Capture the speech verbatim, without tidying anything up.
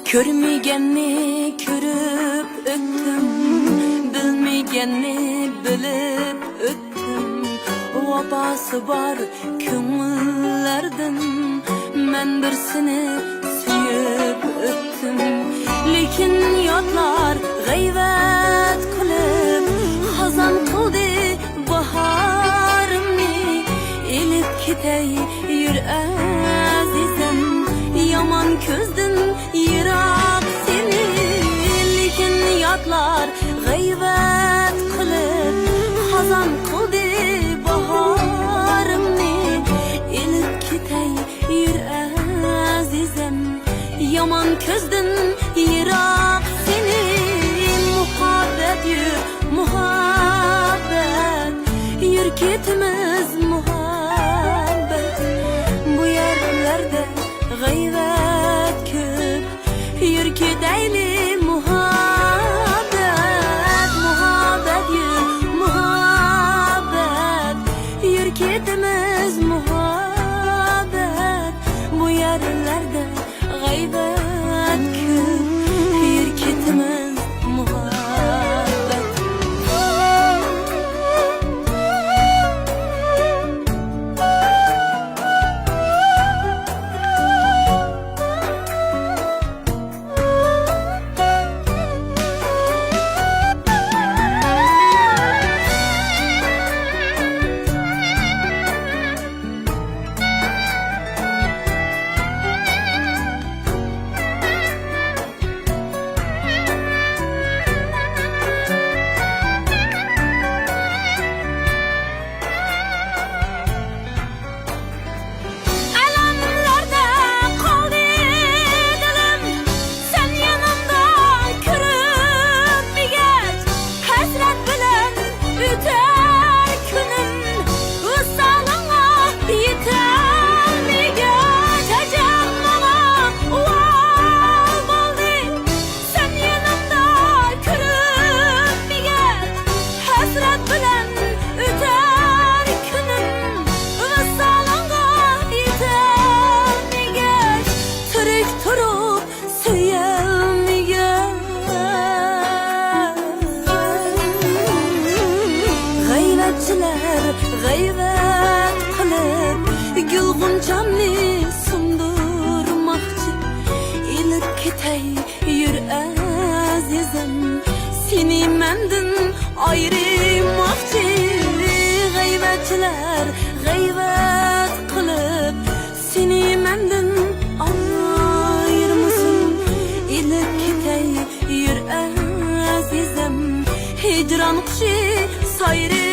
كۆرمىگەننى كۆرۈپ ئۆتتۈم، بىلمىگەننى بىلىپ ئۆتتۈم. ۋاپاسى بار كۆڭۈللەردىن مەن بىرسىنى سۆيۈپ ئۆتتۈم. لېكىن ياتلار غەيۋەت قىلىپ، خازان قىلدى باھارىمنى. ئېلىپ كېتەي يۈر ئەزىزەم، يامان كۆزدىن يىراق سېنى. لېكىن ياتلار غەيۋەت قىلىپ، خازان قىلدى باھارىمنى. ئېلىپ كېتەي يۈر ئەزىزەم، يامان كۆزدىن يىراق سېنى. مۇھەببەت يۈر، مۇھەببەت، يۈر كېتىمىز مۇھەببەت. بۇ يەرلەردە غەيۋەت كۆپ، يۈر كېتەيلى مۇھەببەت. مۇھەببەت يۈر، مۇھەببەت، يۈر كېتىمىز مۇھەببەت. بۇ يەرلەردە غەيۋەت كۆپ، يۈر كېتىمىز مۇھەببەت. ئەلەملەردە قالدى دىلىم، سەن يېنىمدا كۆرۈنمىگەچ، ھەسرەت بىلەن ئۆتەر كۈنۈم، ۋىسالىڭغا يېتەلمىگەچ. ئەجەب ماڭا ئۇۋال بولدى، سەن يېنىمدا كۆرۈنمىگەچ، ھەسرەت بىلەن ئۆتەر كۈنۈم، ۋىسالىڭغا يېتەلمىگەچ، تىرىك تۇرۇپ سۆيەلمىگەن. غەيۋەتچىلەر غەيۋەت قىلىپ، گۈل غۇنچامنى سۇندۇرماقچى. ئېلىپ كېتەي يۈر ئەزىزىم، سېنى مەندىن ئايرىماقچى. غەيۋەتچىلەر غەيۋەت قىلىپ، سېنى مەندىن ئايرىمىسۇن. ئېلىپ كېتەي يۈر ئەزىزىم، ھىجران قۇشى سايرىمىسۇن.